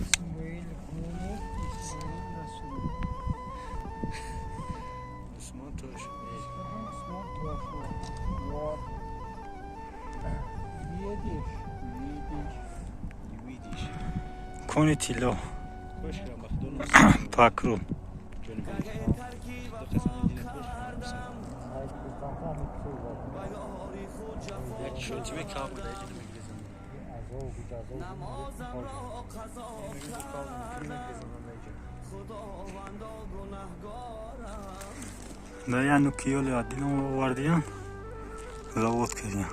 Исмоил Гумов, Исмоил Расулов. Усмон Тош. Усмон Тошев. Вот. Видишь, видишь. Видишь. Кони тилло. Кош ка махдун. Пакру. Ҷонибек. Ду қисм дидем кош. Як шотиме каб буда иҷо мегрезам. Намозамро қазо Мегрезам иҷо. Худовандо, гунаҳгорам. Да яну киёли адилон овардиян, завод кардиян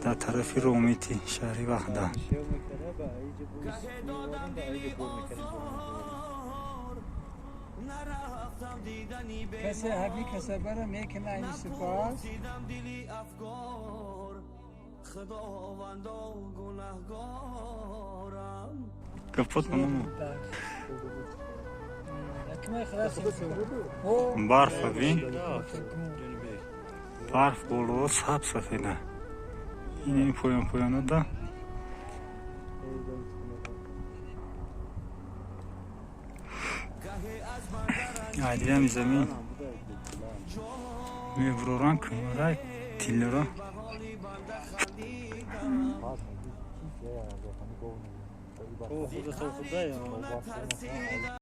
дар тарафи Ромити, шаҳри Ваҳдат. Гаҳе додам дили озор, нарафтам дидани Касе ҳаби касабара мекунад ини сипас. Напурсидам дили афгор. Худовандо, гунаҳгорам. Капот мамо. Акмай халас. Барфа бин. Ҷонибек. Барф боло саб сафеда. Ин поён поёнода. Гаҳе аз банда Айдиами замин мебуроран кумарай тиллоро. Ба ҳоли банда хандидам. То худа, то худа. Натарсидам.